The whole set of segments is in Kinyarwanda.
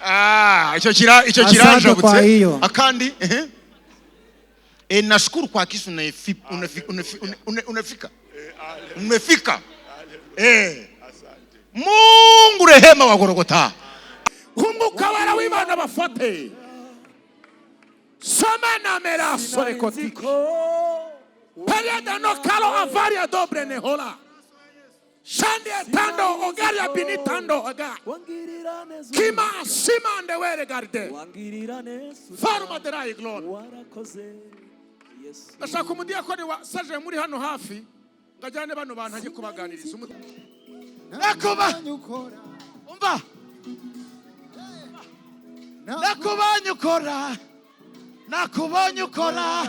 Ah, icyo kira icyo Asante kiranjabutse. kwa hiyo. Akandi ehe. E, nashukuru kwa kisu unafika. Umefika. Eh. Mungu rehema wa Golgotha. Umwuka wera w'Imana bafate soma mera sorekotiki periada no kalo avaria dobre nehola shandi tando ogaria binitando oga kima sima ndewere garde faruma derai glory. Ndashaka umudiyakoni wa saje muri hano hafi ngo ajyane bano bantu ajye kubaganiriza. Nakuba umva, nakubonye ukora, nakubonye ukora,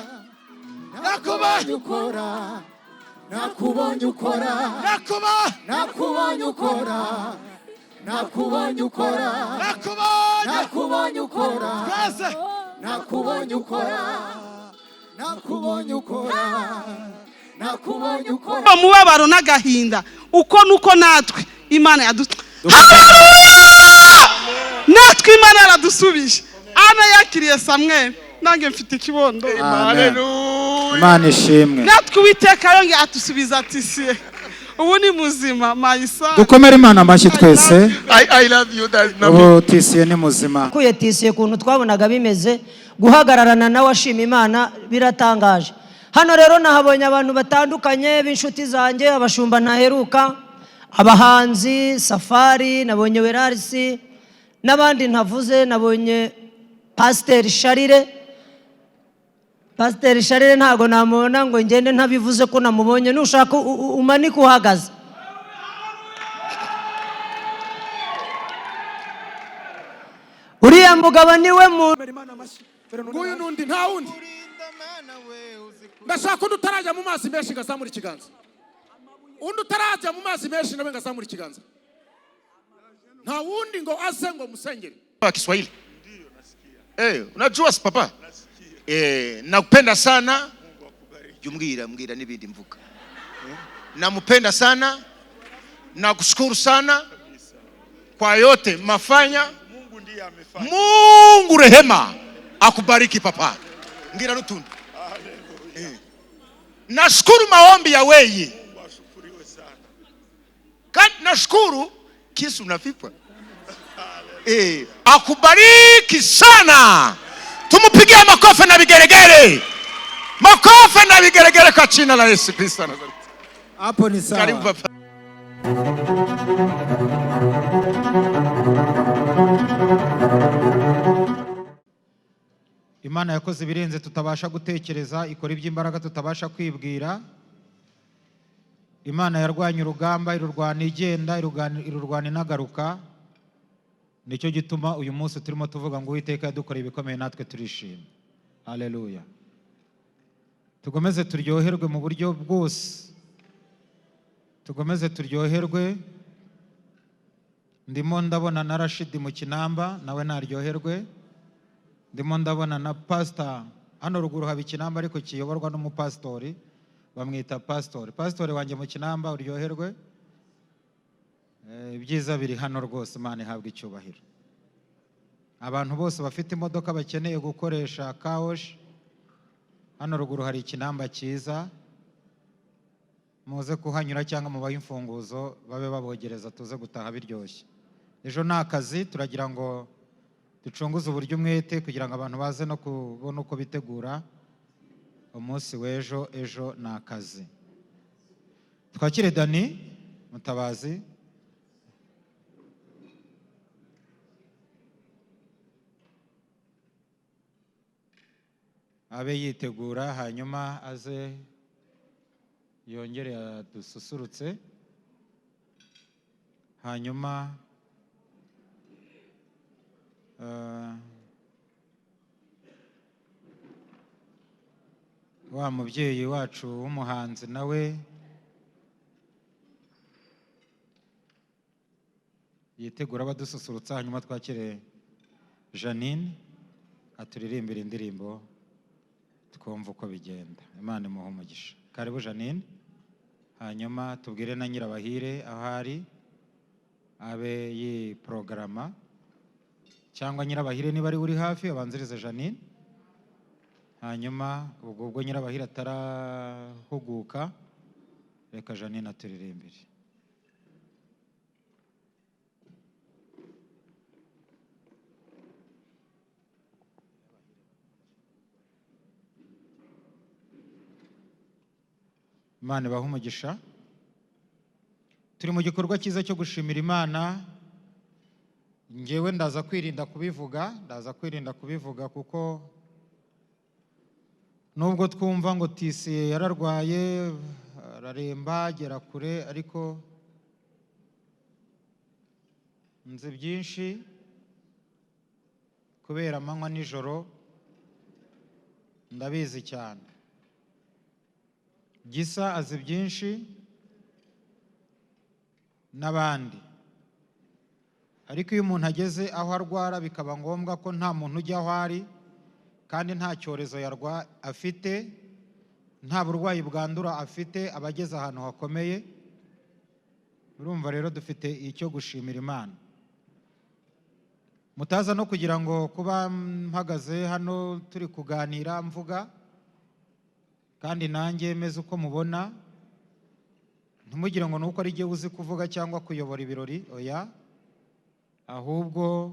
nakubonye ukora, nakubonye ukora, nakuba nakubonye ukora, nakubonye ukora, nakubonye nakubonye ukora, twese nakubonye ukora, nakubonye ukora, nakubonye ukora. Umubabaro n'agahinda uko nuko natwe Imana yadu. Haleluya! Natwe Imana yaradusubije. Ana yakiriye Samweli, nange mfite ikibondo. Haleluya. Imana ishimwe. Natwe Uwiteka yongeye atusubiza ati siye ubu ni muzima mayisa. Dukomere Imana amashyi twese. I love you that Ubu Tisiye ni muzima. Kuye Tisiye ukuntu twabonaga bimeze, guhagararana nawe ashima Imana biratangaje. Hano rero nahabonye abantu batandukanye b'inshuti zanjye, abashumba ntaheruka, abahanzi Safari, nabonye Werarisi n'abandi ntavuze, nabonye Pasiteri Sharire. Pasiteri Sharire ntabwo namubona ngo ngende ntabivuze ko namubonye. Nushaka umanike uhagaze. Uriya mugabo niwe muntu. Nguyu n'undi, nta wundi. Ndashaka undi utarajya mu mazi menshi ngazamura ikiganza. Undi utarajya mu mazi menshi nawe ngazamura ikiganza. Nta wundi ngo aze ngo musengere. Kwa Kiswahili. Eh, unajua si papa? Eh, nakupenda sana. Jumbwira mbwira n'ibindi mvuga. Namupenda sana. Nakushukuru sana kwa yote mafanya. Mungu rehema akubariki papa. Ngira nutundu. Eh. Nashukuru maombi ya weyi. Kandi nashukuru kisu unafipwa. Eh, akubariki sana. Tumupigie makofi na vigeregere. Makofi na vigeregere kwa jina la Yesu Kristo wa Nazareti. Hapo ni sawa. Karibu papa. Imana yakoze ibirenze tutabasha gutekereza, ikora iby'imbaraga tutabasha kwibwira. Imana yarwanye urugamba, irurwana igenda, irurwana inagaruka. Nicyo gituma uyu munsi turimo tuvuga ngo Uwiteka yadukoreye ibikomeye, natwe turishimye. Haleluya. Tugomeze turyoherwe mu buryo bwose, tugomeze turyoherwe. Ndimo ndabona na Rashidi mu Kinamba, nawe naryoherwe. Ndimo ndabona na pastor hano ruguru haba Ikinamba ariko kiyoborwa n'umupasitori, bamwita pasitori. Pasitori wanjye mu Kinamba uryoherwe. Ibyiza biri hano rwose, Imana ihabwa icyubahiro. Abantu bose bafite imodoka bakeneye gukoresha kawoshi, hano ruguru hari Ikinamba cyiza, muze kuhanyura cyangwa mubahe imfunguzo babe babogereza tuze gutaha biryoshye. Ejo ni akazi, turagira ngo ducunguze uburyo umwete kugira ngo abantu baze no kubona uko bitegura umunsi w'ejo. Ejo ni akazi. Twakire Dani Mutabazi. Abe yitegura hanyuma aze yongere adususurutse, hanyuma wa mubyeyi wacu w'umuhanzi nawe yitegura abadususurutsa, hanyuma twakire Janine aturirimbire indirimbo twumva uko bigenda. Imana imuhe umugisha. Karibu Janine, hanyuma tubwire na Nyirabahire aho ari abe yiporogaramu. Cyangwa Nyirabahire niba ari uri hafi abanzirize Janine, hanyuma ubwo Nyirabahire atarahuguka, reka Janine aturirimbire. Imana ibahe umugisha. Turi mu gikorwa cyiza cyo gushimira Imana. Ngewe ndaza kwirinda kubivuga, ndaza kwirinda kubivuga kuko nubwo twumva ngo Tisiye yararwaye araremba agera kure, ariko nzi byinshi kubera amanywa nijoro, ndabizi cyane. Gisa azi byinshi n'abandi, ariko iyo umuntu ageze aho arwara bikaba ngombwa ko nta muntu ujya aho ari, kandi nta cyorezo yarwa afite, nta burwayi bwandura afite, aba ageze ahantu hakomeye. Urumva rero dufite icyo gushimira Imana. Mutaza no kugira ngo kuba mpagaze hano turi kuganira mvuga, kandi nanjye meze uko mubona, ntimugire ngo nuko ari jye uzi kuvuga cyangwa kuyobora ibirori, oya, ahubwo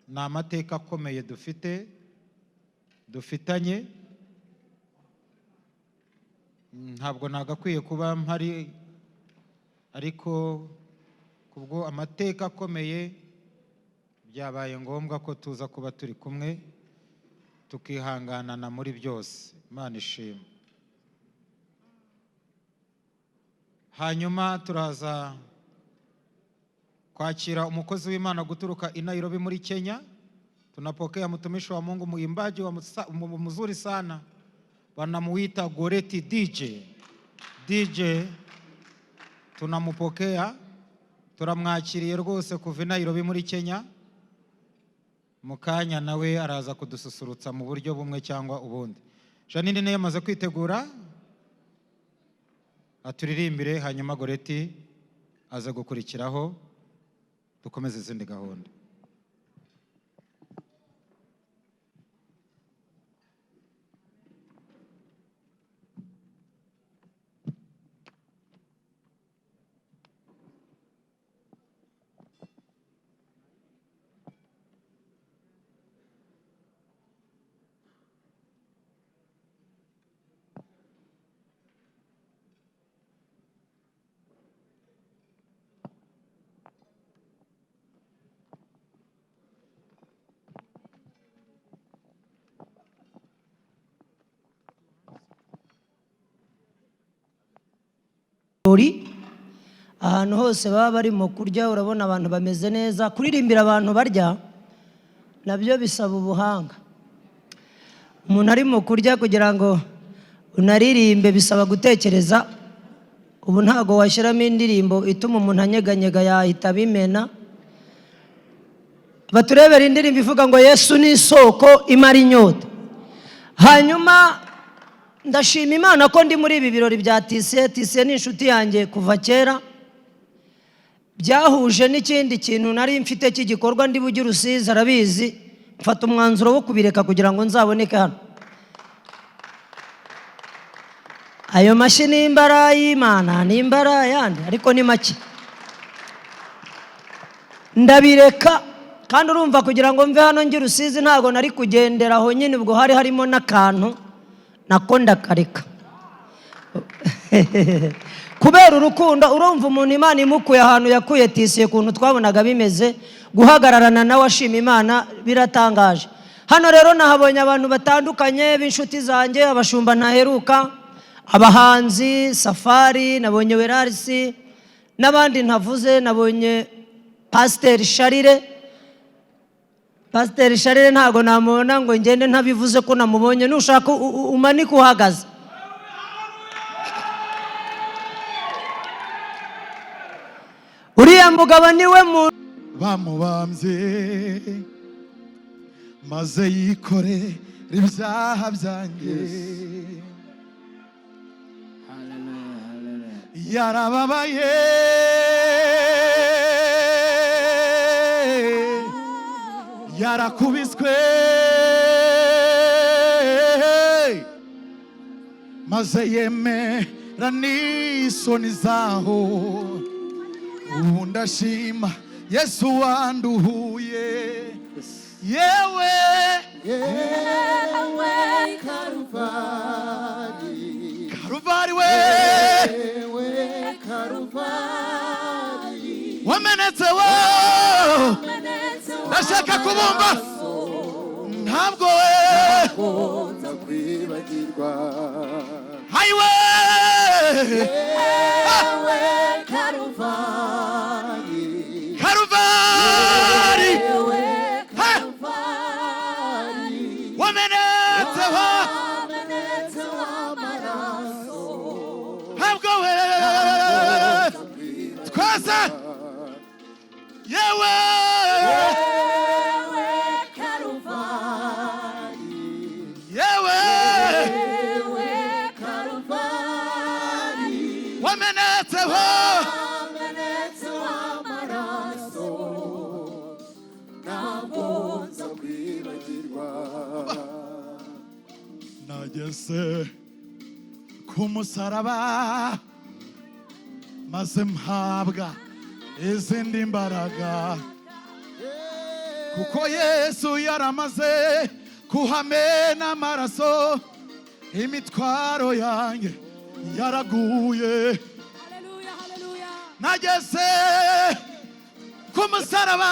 ni amateka akomeye dufite, dufitanye. Ntabwo nagakwiye kuba mpari, ariko kubwo amateka akomeye byabaye ngombwa ko tuza kuba turi kumwe, tukihanganana muri byose. Imana ishimwe. Hanyuma turaza kwakira umukozi w'Imana guturuka i Nairobi muri Kenya. Tunapokea mtumishi wa Mungu, muimbaji wa mzuri sana, wanamuita Goreti DJ. DJ tunamupokea, turamwakiriye rwose kuva i Nairobi muri Kenya. Mukanya nawe araza kudususurutsa mu buryo bumwe cyangwa ubundi. Janine nayo yamaze kwitegura aturirimbire, hanyuma Goreti aze gukurikiraho, dukomeze izindi gahunda. Ahantu hose baba barimo kurya, urabona abantu bameze neza. Kuririmbira abantu barya nabyo bisaba ubuhanga. Umuntu arimo kurya kugira ngo unaririmbe bisaba gutekereza. Ubu ntago washyiramo indirimbo ituma umuntu anyeganyega, yahita abimena. Baturebera indirimbo ivuga ngo Yesu ni isoko imara inyota. Hanyuma ndashima Imana ko ndi muri ibi birori bya Tisiye. Tisiye ni inshuti yanjye kuva kera, byahuje n'ikindi kintu nari mfite cy'igikorwa ndi bujye Rusizi, arabizi. Mfata umwanzuro wo kubireka kugira ngo nzaboneke hano. Ayo mashyi n'imbara y'Imana n'imbara yandi, ariko ni make, ndabireka. Kandi urumva kugira ngo mve hano njye Rusizi ntago nari kugendera aho nyine, ubwo hari harimo n'akantu nako ndakareka kubera urukundo. Urumva umuntu Imana imukuye ahantu yakuye Tisiye, kuntu twabonaga bimeze, guhagararana nawe ashima Imana biratangaje. Hano rero nahabonye abantu batandukanye b'inshuti zanjye, abashumba ntaheruka, abahanzi Safari, nabonye Werarisi n'abandi ntavuze, nabonye Pasiteri Sharire. Pasiteri Sharire ntago namubona ngo ngende ntabivuze ko namubonye. Nushaka umanike uhagaze. Uriya mugabo niwe muntu bamubambye maze yikorera ibyaha byanjye. Yarababaye Yarakubiswe maze yemera n'isoni zaho. Ubu ndashima Yesu wanduhuye. Yewe, Yewe Karuvari, Karuvari we, Yewe Karuvari, wamenetse wo, ndashaka kubumva ntabwo we nza kwibagirwa. Hayiwe, Yewe Karuvari, Karuvari, Yewe Ha! Karuvari, wamenetse wo, wamenetse w'amaraso, ntabwo we twese. Yewe, Yewe Karuvari, yewe, Yewe Karuvari, wamenetse wo, wamenetse w'amaraso, ntabwo nza kwibagirwa. Nageze ku musaraba maze mpabwa izindi mbaraga, kuko Yesu yaramaze kuhamena amaraso, imitwaro yanjye yaraguye. Nageze ku musaraba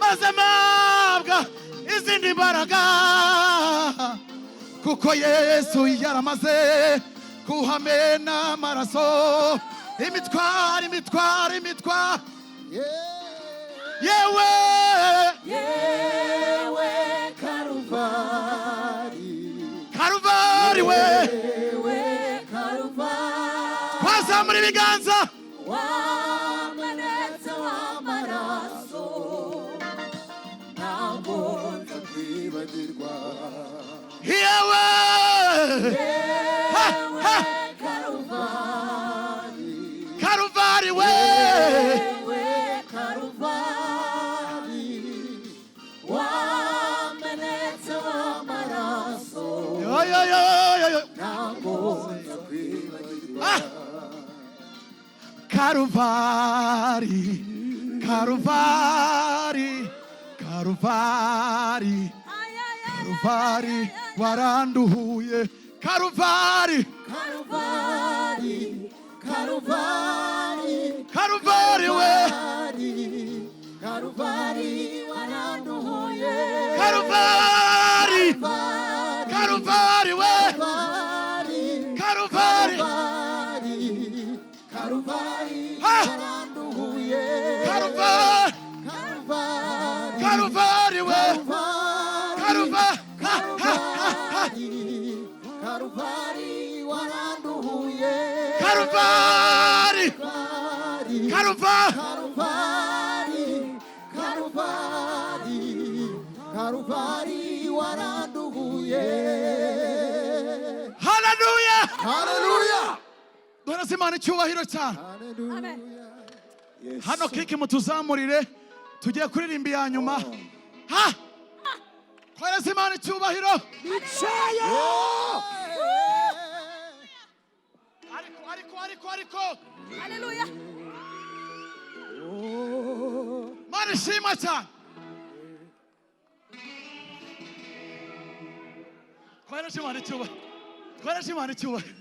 maze mpabwa izindi mbaraga, kuko Yesu yaramaze kuhamena amaraso, imitwaro, imitwaro, imitwaro. Yewe, Yewe Karuvari, Karuvari we, Yewe Karuvari, twazamura ibiganza, wamenetse w'amaraso, ntabwo nza kwibagirwa. Yewe, ha, ha. Yewe Karuvari, Karuvari we, Yewe Karuvari, wamenetse w'amaraso, yo yo yo yo yo, ntabwo nza kwibagirwa. Ah! Karuvari, Karuvari, Karuvari, Karuvari waranduhuye. Karuvari, Karuvari, Karuvari, Karuvari we, Karuvari, waranduhuye. Karuvari, Karuvari we, Karuvari, Karuvari, Karuvari, Karuvari, Ha! waranduhuye. Karuvari, Karuvari, Karuvari we, Karuvari, Karuvari, ha, ha, ha, ha. Karuvari, waranduhuye. Karuvari, Karuvari, Karuvari, Karuvari, Karuvari, Karuvari waranduhuye. Haleluya! Haleluya! Duhereze Imana icyubahiro cyane. Haleluya! Hano kiki mutuzamurire, tugiye kuririmba iya nyuma. Ha, twereze Imana icyubahiro. Ariko, ariko, ariko, ariko, Haleluya. Mana ishimwa cyane. Twereze Imana icyubahiro, twereze Imana icyubahiro.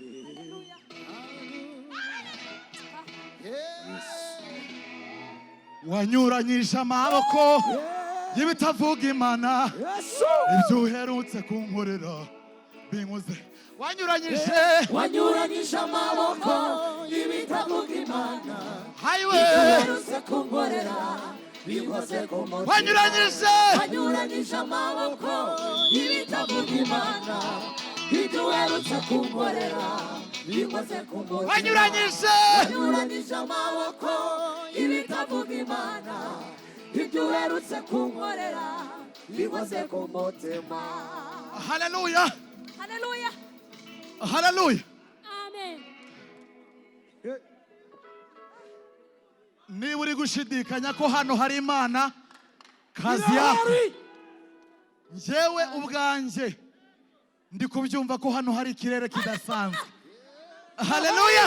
Wanyuranyije amaboko y'ibitavuga Imana, ibyo uherutse kunkorera binkoze. Wanyuranyije, Wanyuranyije amaboko y'ibitavuga Imana, hayiwe, uherutse kunkorera bikoze ku mutima. Wanyuranyije, Wanyuranyije amaboko y'ibitavuga Imana, ibyo uherutse kunkorera bikoze ku mutima. Wanyuranyije, Wanyuranyije amaboko y'ibitavuga Imana, ibyo uherutse kunkorera bikoze ku mutima. Haleluya! Haleluya. Haleluya! Amen. Niba uri gushidikanya ko hano hari Imana, Kazi yako. Njyewe ubwanjye ndi kubyumva ko hano hari ikirere kidasanzwe. Haleluya!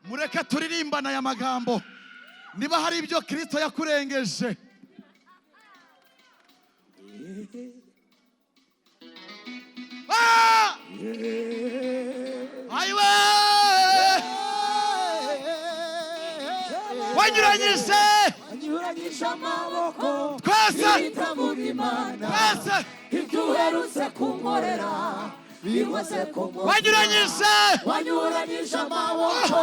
Mureke turirimbana aya magambo. Niba hari ibyo Kristo yakurengeje, Ah! Ayiwe! Wanyuranyije Wanyuranyije amaboko twese ibitavuga Imana twese ibyo uherutse kunkorera bikoze ku mutima. Wanyuranyije Wanyuranyije amaboko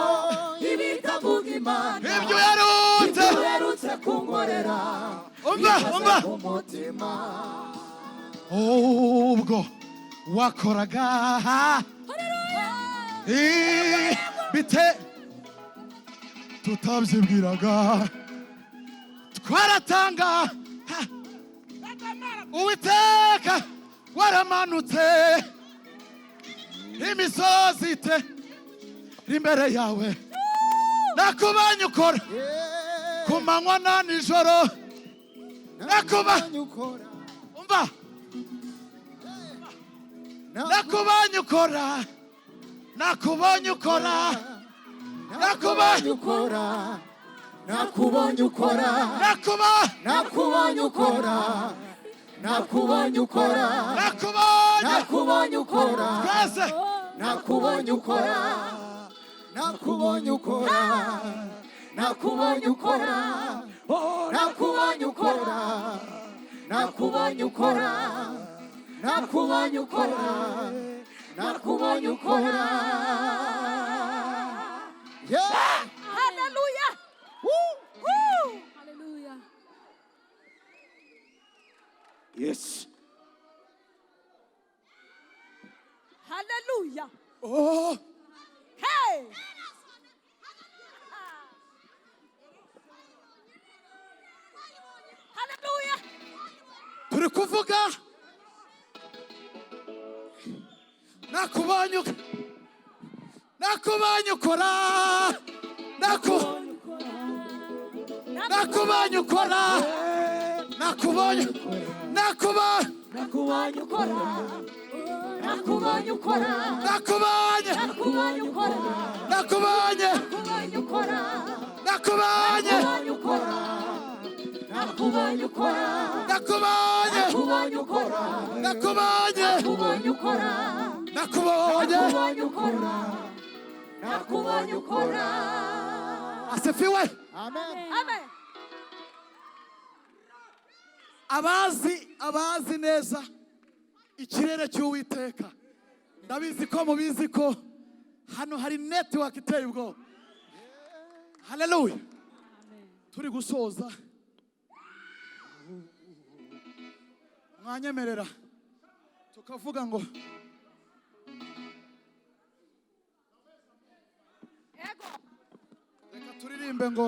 ibitavuga Imana ibyo uherutse ibyo uherutse kunkorera Umva, bikoze umva. ku mutima. Ubwo wakoraga bite tutabyibwiraga twaratanga. Ha! Uwiteka waramanutse imisozi ite imbere yawe, nakubonye ukora ku manywa na nijoro, umva, nakubonye ukora, nakubonye ukora, nakubonye ukora, nakubonye ukora, nakubonye ukora, nakubonye ukora, nakubonye, nakubonye ukora, twese nakubonye ukora, nakubonye ukora, nakubonye ukora, nakubonye ukora, nakubonye ukora, nakubonye ukora, nakubonye ukora. Yeah! Hallelujah! Woo! Hallelujah. Yes. Hallelujah. Oh. Hey! Hallelujah. Turi kuvuga nakubonye nakubonye ukora, nakubonye ukora, nakubonye, nakubonye ukora, nakubonye ukora, nakubonye, nakubonye ukora, nakubonye, nakubonye ukora, nakubonye, nakubonye ukora, nakubonye ukora, nakubonye, nakubonye ukora, nakubonye, nakubonye ukora, nakubonye, nakubonye ukora, nakubonye ukora. Asifiwe. Amen. Amen. Abazi neza ikirere cy'Uwiteka, ndabizi ko mubizi ko hano hari network iteye ubwoba. Haleluya. Turi gusoza, mwanyemerera tukavuga ngo reka turirimbe ngo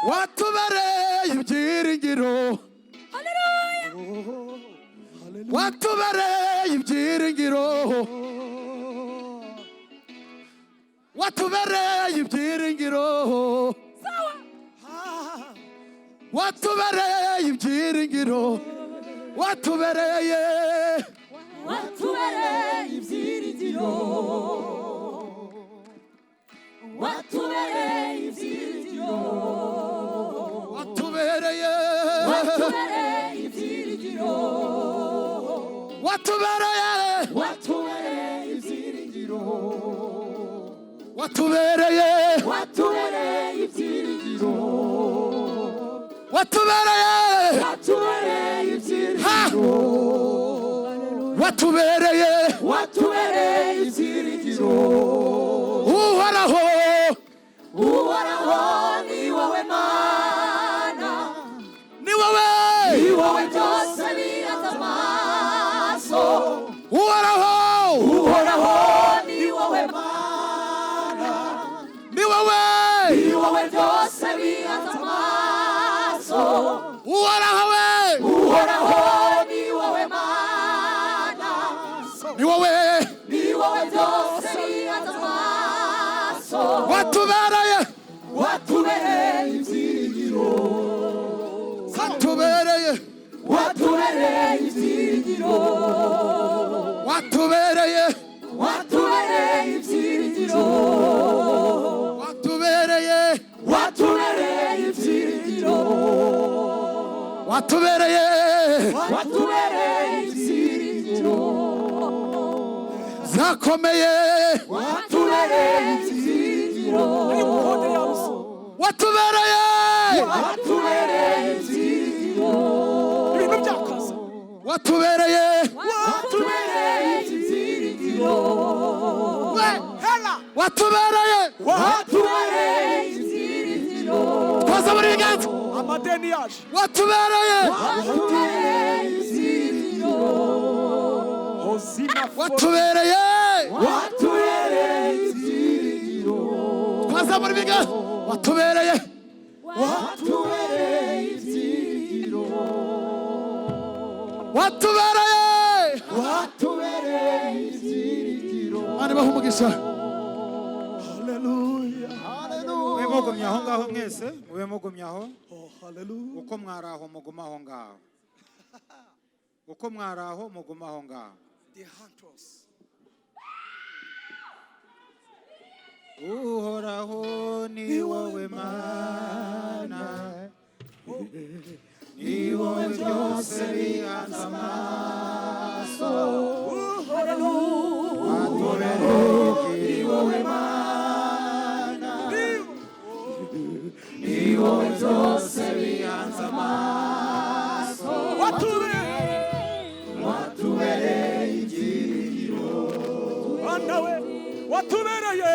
watubereye ibyiringiro, watubereye ibyiringiro, watubereye ibyiringiro, watubereye ibyiringiro, watubereye, watubereye ibyiringiro, watubereye ibyiringiro, watubereye, watubereye ibyiringiro, watubereye, watubereye ibyiringiro, watubereye, watubereye ibyiringiro, watubereye, watubereye ibyiringiro, watubereye, watubereye ibyiringiro. Uhoraho, Uhoraho ni wowe Mana, ni wowe, ni wowe byose bihanze amaso. Uhoraho, Uhoraho ni wowe Mana, ni wowe, ni wowe byose bihanze amaso. Uhoraho we, Uhoraho ni wowe Mana, ni wowe, ni wowe byose bihanze amaso. Watubereye, watubereye Watubereye, Watubereye ibyiringiro. Watubereye, Watubereye ibyiringiro. Watubereye, Watubereye ibyiringiro. Zakomeye. Watubereye ibyiringiro. Watubereye, Watubereye ibyiringiro. Ibintu byakaze. Watubereye, Watubereye ibyiringiro. Hela. Watubereye, Watubereye ibyiringiro. Twaza muri biganza. Amadeni yaje. Watubereye, Watubereye ibyiringiro. Hozina. Watubereye, Watubereye ibyiringiro. Twaza muri biganza. Watubereye, Watubereye ibyiringiro. Watubereye, Watubereye ibyiringiro. Bana baha umugisha. Haleluya. Mube mugumye aho ngaho mwese, mube mugumye aho. Oh, haleluya. Uko mwari aho, muguma aho ngaho. Uko mwari aho, muguma aho ngaho. The hunters. Uhoraho, ni wowe Mana, ni wowe byose bihanze amaso. Watubereye, ni wowe Mana, ni wowe byose bihanze amaso. Watubereye. Watubereye ibyiringiro. Mana we, watubereye.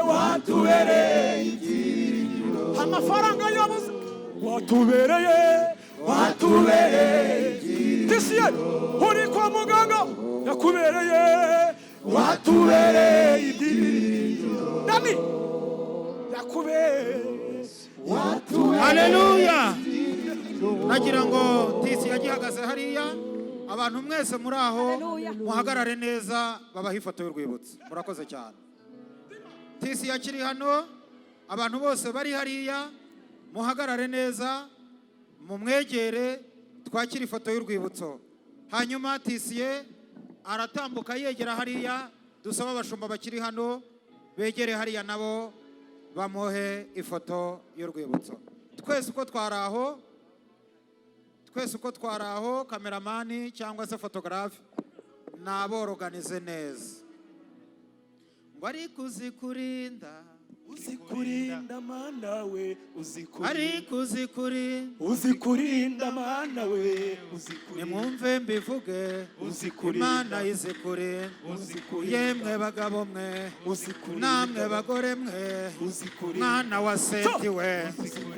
Watubereye ibyiringiro. Amafaranga yabuze, watubereye. Watubereye ibyiringiro. Tisiye uri kwa muganga, yakubereye. Watubereye ibyiringiro. Dani yakubereye. Watubereye. Haleluya! Nagira ngo tisi yagihagaze hariya, abantu mwese muri aho Haleluya. muhagarare neza, babaha ifoto y'urwibutso. Murakoze cyane. Tisi yakiri hano, abantu bose bari hariya muhagarare neza, mumwegere, twakire ifoto y'urwibutso. Hanyuma tisiye aratambuka yegera hariya, dusaba abashumba bakiri hano begere hariya nabo bamuhe ifoto y'urwibutso. Twese uko twari aho, twese uko twari aho, kameramani cyangwa se photographe naboroganize neza. Ngo ariko uzi kurinda. Uzi kurinda, Mana we, uzi kurinda. Ariko uzi kurinda. Uzi kurinda, Mana we, uzi kurinda. Nimwumve mbivuge. Uzi kurinda. Imana izi kurinda. Uzi kurinda. Yemwe bagabo mwe, Uzi kurinda. namwe bagore mwe, Uzi kurinda. mwana wa senti we,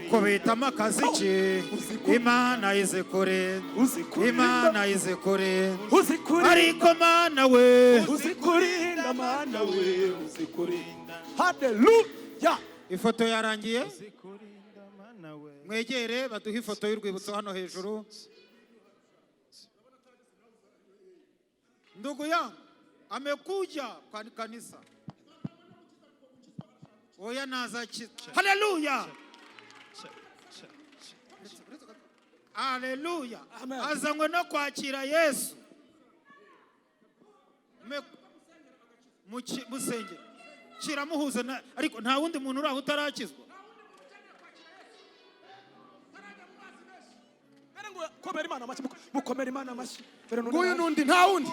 kubitamo akaziki. Imana izi kurinda. Uzi kurinda. Imana izi kurinda. Uzi kurinda. Ariko Mana we. Uzi kurinda, Mana we, uzi kurinda. Haleluya. Ifoto yarangiye, mwegere baduhe ifoto y'urwibutso hano hejuru. Ndugu yangu amekuja kwa kanisa, oya naza. Haleluya, haleluya! Amen. Azanywe no kwakira Yesu. Musengere kiramuhuza ariko nta wundi muntu uri aho utarakizwa. Mbere ngo komera Imana amashyi, mukomere Imana amashyi. Mbere none. Nguyu n'undi, nta wundi.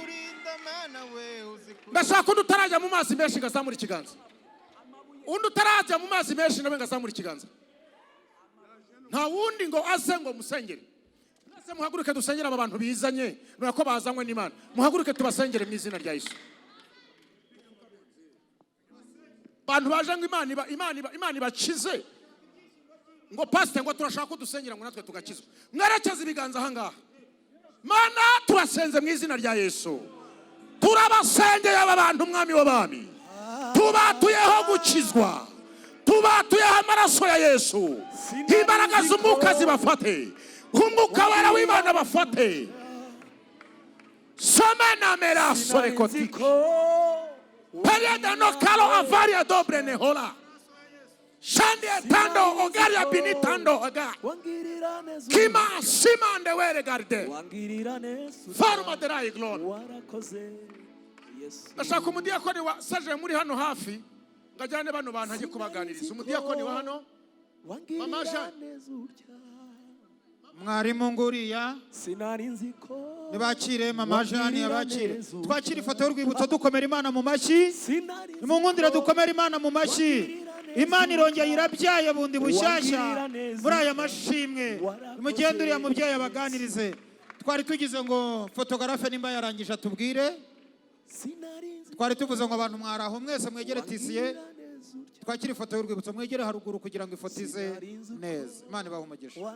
Ndashaka undi utarajya mu mazi menshi ngo azamure ikiganza. Undi utarajya mu mazi menshi nawe ngo azamure ikiganza. Nta wundi ngo aze ngo musengere? Mwese muhaguruke dusengere aba bantu bizanye nura ko bazanywe n'Imana. Muhaguruke tubasengere mu izina rya Yesu. Bantu baje ngo Imana iba Imana iba Imana ibakize, ngo pasite, ngo turashaka ko dusengera ngo natwe tugakizwa. Mwerekeze ibiganza ahangaha. Mana, turasenze mu izina rya Yesu, turabasengeye aba bantu. Umwami w'abami, tubatuyeho gukizwa, tubatuyeho amaraso ya Yesu. Imbaraga z'umwuka zibafate, Umwuka Wera w'Imana bafate. Somena mera sorekotiki perieda no kalo avaria dobre nehola shandia tando ogaria binitando oga Wangirira neza. kima simande were garde Wangirira neza. faruma derai glory. Warakoze. Ndashaka umudiyakoni wa saje muri hano hafi ngo ajyane bano bantu, ajye kubaganiriza. Umudiyakoni wa hano, Mama Jeanne. Mwarimu nguriya nibakire Mama Jeanne, yabakire. Twakire ifoto y'urwibutso, dukomera Imana mu mashyi. Nimunkundire dukomere Imana mu mashyi. Imana irongeye irabyaye bundi bushyashya muri aya mashimwe. Nimugende, uriya mubyeyi abaganirize. Twari tugize ngo photographe nimba yarangije atubwire. Twari tuvuze ngo abantu mwari aho mwese mwegere tisiye, twakire ifoto y'urwibutso. Mwegere haruguru kugira ngo ifoto ize neza. Imana ibahe umugisha.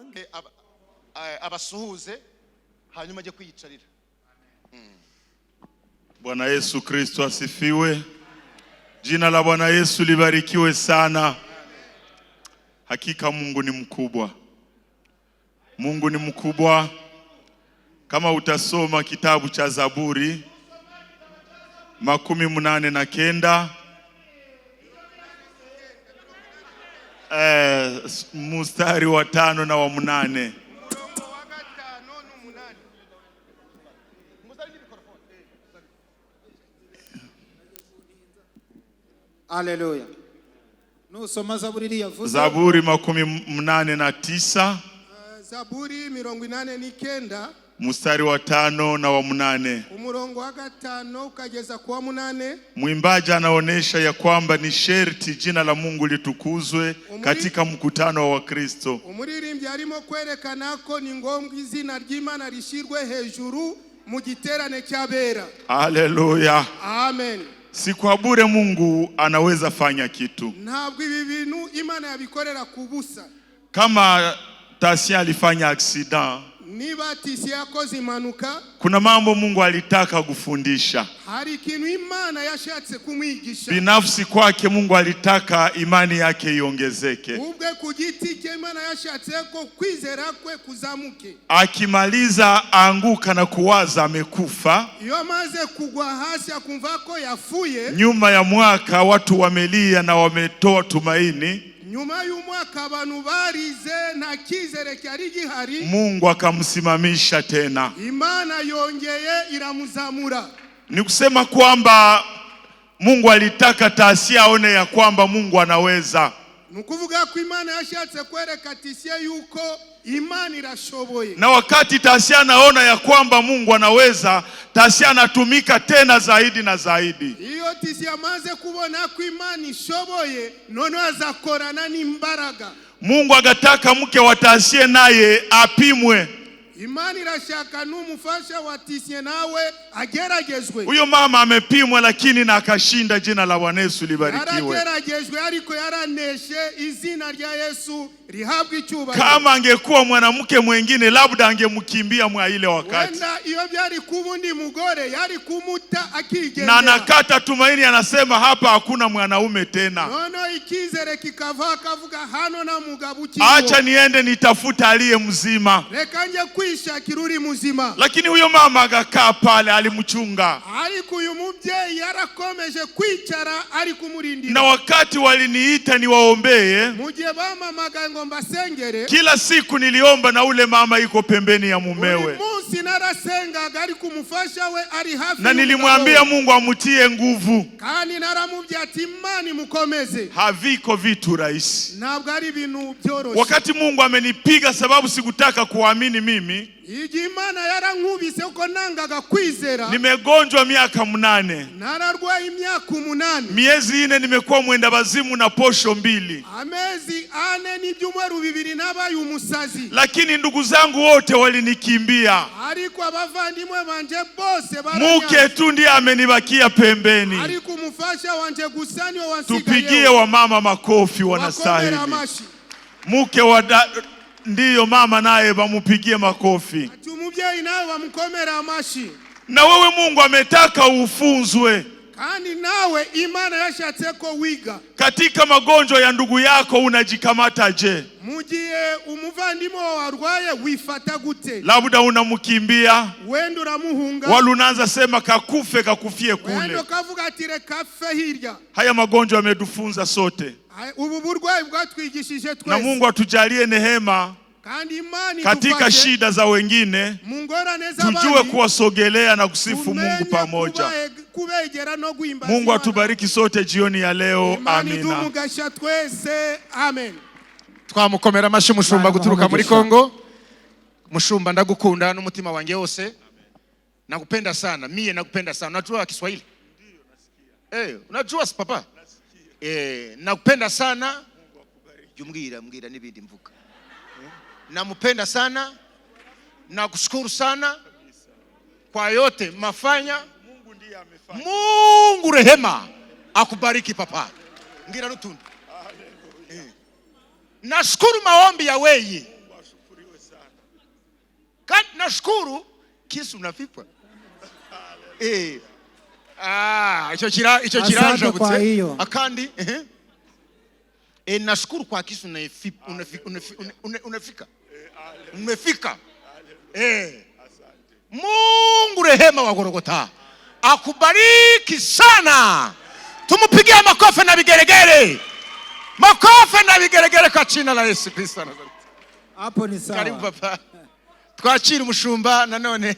Abasuhuze hanyuma ajye kwiyicarira. Bwana Yesu Kristo asifiwe. Jina la Bwana Yesu libarikiwe sana. Hakika Mungu ni mkubwa. Mungu ni mkubwa. Kama utasoma kitabu cha Zaburi 89 mstari wa 5 na wa 8. Aleluya. Nusoma Zaburi iriya yavuze. Zaburi 89. Zaburi 89. Mstari wa 5 na wa 8. Umurongo wa 5 ukageza ku wa 8. Mwimbaji anaonesha ya kwamba ni sherti jina la Mungu litukuzwe katika mkutano wa Wakristo. Umuririmbyi arimo kwerekana ko ni ngombwa izina ry'Imana rishyirwe hejuru mu giterane cy'abera. Haleluya. Amen. Si kwa bure Mungu anaweza fanya kitu. Ntabwo ibi bintu Imana yabikorera ku busa. Kama Tasia alifanya accident, Niba Tisi yakoze impanuka, kuna mambo Mungu alitaka kufundisha. Hari ikintu Imana yashatse kumwigisha. Binafsi kwake Mungu alitaka imani yake iongezeke. Ubwe ku giti cye Imana yashatse ko kwizera kwe kuzamuke. Akimaliza anguka na kuwaza amekufa, Iyo amaze kugwa hasi akumva ko yapfuye, nyuma ya mwaka watu wamelia na wametoa tumaini, nyuma y'umwaka abantu barize, nta cyizere cyari gihari, Mungu akamsimamisha tena. Imana yongeye iramuzamura. Ni kusema kwamba Mungu alitaka Tasia aone ya kwamba Mungu anaweza. Ni ukuvuga ko Imana yashatse kwereka Tisiye yuko Imana irashoboye. Na wakati Tasia anaona ya kwamba Mungu anaweza, Tasia anatumika tena zaidi na zaidi. Iyo Tisiye amaze kubona ko Imana ishoboye, noneho azakorana n'imbaraga. Mungu akataka mke wa Tasie naye apimwe. Imana irashaka n'umufasha wa Tisiye nawe ageragezwe. Huyo mama amepimwa lakini na akashinda. Jina la Bwana Yesu libarikiwe. Yarageragejwe ariko yaraneshe, izina rya Yesu rihabwa icyubahiro. Kama angekuwa mwanamke mwingine labda angemkimbia mwa ile wakati. Wenda iyo byari kuba undi mugore yari kumuta Na akigendera. anakata tumaini, anasema hapa hakuna mwanaume tena. Noneho icyizere kikava, akavuga hano nta mugabo ukiriho. Acha niende nitafuta aliye mzima. Reka njye kwishakira uri muzima. Lakini huyo mama akakaa pale, alimchunga. Ariko uyu mubyeyi yarakomeje kwicara ari kumurindira. Na wakati waliniita niwaombee, Mu gihe bampamagaye ngo mbasengere, kila siku niliomba na ule mama iko pembeni ya mumewe, munsi narasengaga ariko umufasha we ari hafi na y'umugabo nilimwambia we. Mungu amutie nguvu. Kandi naramubwiye ati Imana imukomeze. Haviko vitu rahisi. Ntabwo ari ibintu byoroshye. Wakati Mungu amenipiga sababu sikutaka kuamini mimi, Igihe Imana yarankubise kuko nangaga kwizera, nimegonjwa miaka 8, nararwaye imyaka 8, miezi 4 nimekuwa mwenda wazimu na posho 2, amezi 4 n'ibyumweru 2 nabaye umusazi. Lakini ndugu zangu wote walinikimbia. Ariko abavandimwe banje bose Muke baranyanze. tu ndiye amenibakia pembeni. Ariko umufasha wanje gusa niwe Tupigie wansigayeho. wamama makofi, Bakomere wanastahili. amashi. Mke wa ndiyo mama naye bamupigie makofi. Ati umubyeyi nawe bamukomere amashi. Na wewe Mungu ametaka ufunzwe Kandi nawe Imana yashatse ko wiga. katika magonjwa ya ndugu yako, unajikamata je? Mu gihe umuvandimwe wawe arwaye wifata gute? Labda unamkimbia, Wenda uramuhunga, wala unaanza sema kakufe kakufie wenda kule. ukavuga ati reka apfe hirya. Haya magonjwa yametufunza sote, Ubu burwayi bwatwigishije na twese. Mungu atujalie nehema Kandi Imana katika idufashe shida za wengine, mu ngorane tujue z'abandi, kuwasogelea na kusifu Mungu tumenye pamoja. Kubegera no guhimbaza Mungu Imana. Atubariki sote jioni ya leo. Imana Amina. iduhe twese, amen. Twamukomera amashyi umushumba Imana guturuka muri imuhe. Kongo. Mushumba, ndagukunda n'umutima wanjye wose, nakupenda sana mie, nakupenda sana. Unajua Kiswahili? Eh, unajua si papa? Eh, nakupenda sana. Jya mbwira n'ibindi mvuga. Namupenda sana, nakushukuru sana kwa yote mafanya. Mungu rehema akubariki papa. Ngira n'utundi. Nashukuru maombi ya weye. Kandi nashukuru kisu unafipwa. Eh. Ah, icyo kira icyo Asante kiranjabutse. kwa hiyo. Akandi eh. Eh, nashukuru kwa kisu unafika. Umefika. Eh. Mungu rehema wa Golgotha akubariki sana. Tumupigie makofi na vigeregere. Makofi na vigeregere kwa jina la Yesu Kristo wa Nazareti. Hapo ni sawa. Karibu papa. Twakira umushumba nanone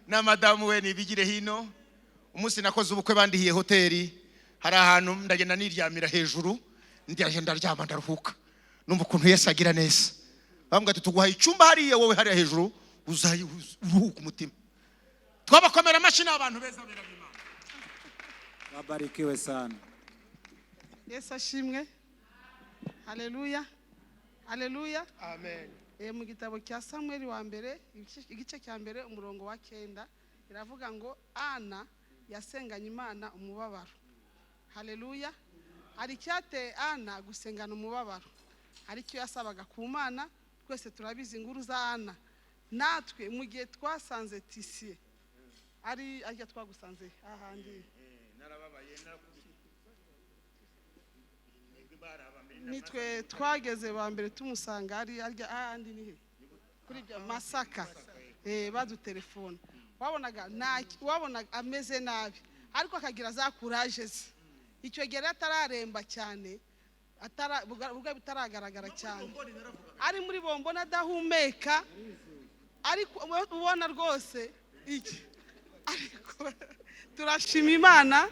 na madamu we nibigire hino. Umunsi nakoze ubukwe bandihiye hoteli, hari ahantu ndagenda niryamira hejuru, ndagenda ndaryama ndaruhuka. Numva ukuntu Yesu agira neza. Bambwira ati tuguhaye icyumba hariya, wowe hariya hejuru uzayi uruhuka umutima. Twabakomera amashyi n'abantu beza bera b'Imana. Wabarikiwe sana. Yesu ashimwe, haleluya, haleluya. Amen. Mu gitabo cya Samweli wa mbere, igice cya mbere, umurongo wa 9, iravuga ngo Ana yasenganye Imana umubabaro. Haleluya. Hari icyateye Ana gusengana umubabaro, hari icyo yasabaga ku Mana. Twese turabizi inkuru za Ana. Natwe mu gihe twasanze Tisiye ari arya twagusanze ahandi, nitwe twageze ba mbere tumusanga ari arya ahandi ni he kuri ibyo Masaka, badutelefone, wabonaga wabonaga ameze nabi, ariko akagira za courage ze. Icyo gihe rero atararemba cyane, uburwayi butaragaragara cyane, ari muri bombona adahumeka, ariko ubona rwose iki. Ariko turashima Imana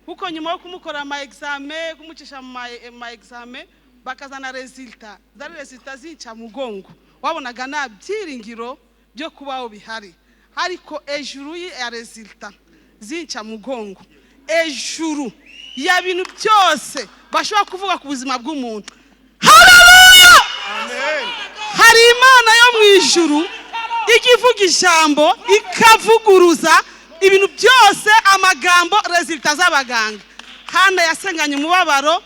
kuko nyuma yo kumukora ama examen, kumucisha mu ma examen, bakazana resultat, zari resultat zinca mugongo, wabonaga nta byiringiro byo kubaho bihari. Ariko ejuru ya resultat zinca mugongo, ejuru ya bintu byose bashobora kuvuga ku buzima bw'umuntu, haleluya, hari Imana yo mu ijuru ijya ivuga ijambo ikavuguruza ibintu byose, amagambo, resultat z'abaganga. Hana yasenganye umubabaro.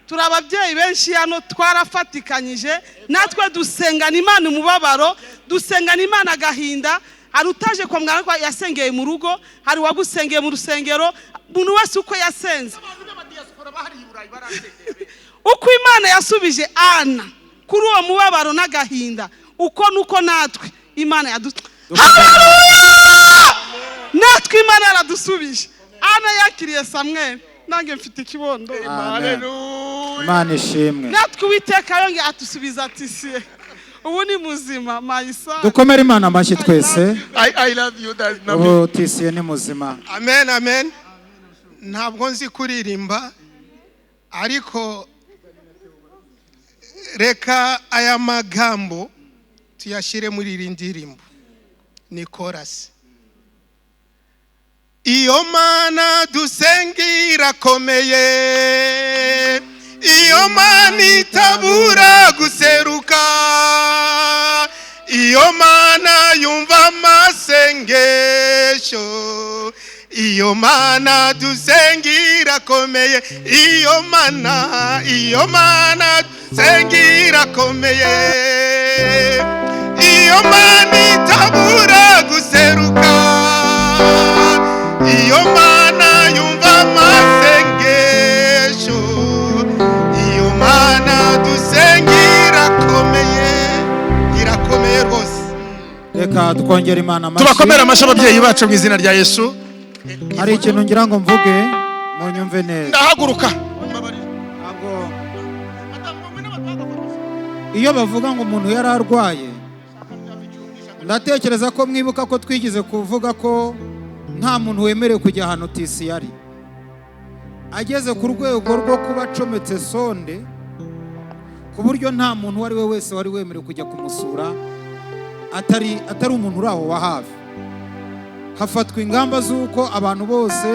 Turi ababyeyi benshi hano twarafatikanyije natwe dusengana Imana umubabaro, dusengana Imana agahinda. Hari utaje kwa muganga yasengeye mu rugo, hari uwagusengeye mu rusengero, umuntu wese uko yasenze, uko Imana yasubije Ana kuri uwo mubabaro n'agahinda, uko nuko natwe Imana haleluya, natwe Imana yaradusubije. Ana yakiriye Samweli, nanjye mfite ikibondo. Amen. Imana ishimwe. Natwe Uwiteka yongeye atusubiza Tisiye, ubu ni muzima mayisa. Dukomere Imana amashyi twese. I love you that Ubu Tisiye ni muzima. Amen, amen. Ntabwo nzi kuririmba, ariko reka aya magambo tuyashyire muri iri ndirimbo ni korasi. Iyo Mana dusenga irakomeye, iyo Mana itabura guseruka, iyo Mana yumva amasengesho, iyo Mana dusenga irakomeye, iyo Mana, iyo Mana dusenga irakomeye, iyo Mana itabura guseruka, iyo Mana yumva amasengesho, iyo Mana dusenga irakomeye, irakomeye rwose. Reka twongere Imana amashyi. Tubakomere amashyi ababyeyi bacu mu izina rya Yesu. Hari ikintu ngira ngo mvuge, munyumve neza. Ndahaguruka. Ntabwo iyo bavuga ngo umuntu yari arwaye, ndatekereza ko mwibuka ko twigeze kuvuga ko Nta muntu wemerewe kujya ahantu Tisi yari ageze, ku rwego rwo kuba acometse sonde, ku buryo nta muntu uwo ari we wese wari wemerewe kujya kumusura atari umuntu uri aho wa hafi. Hafatwa ingamba z'uko abantu bose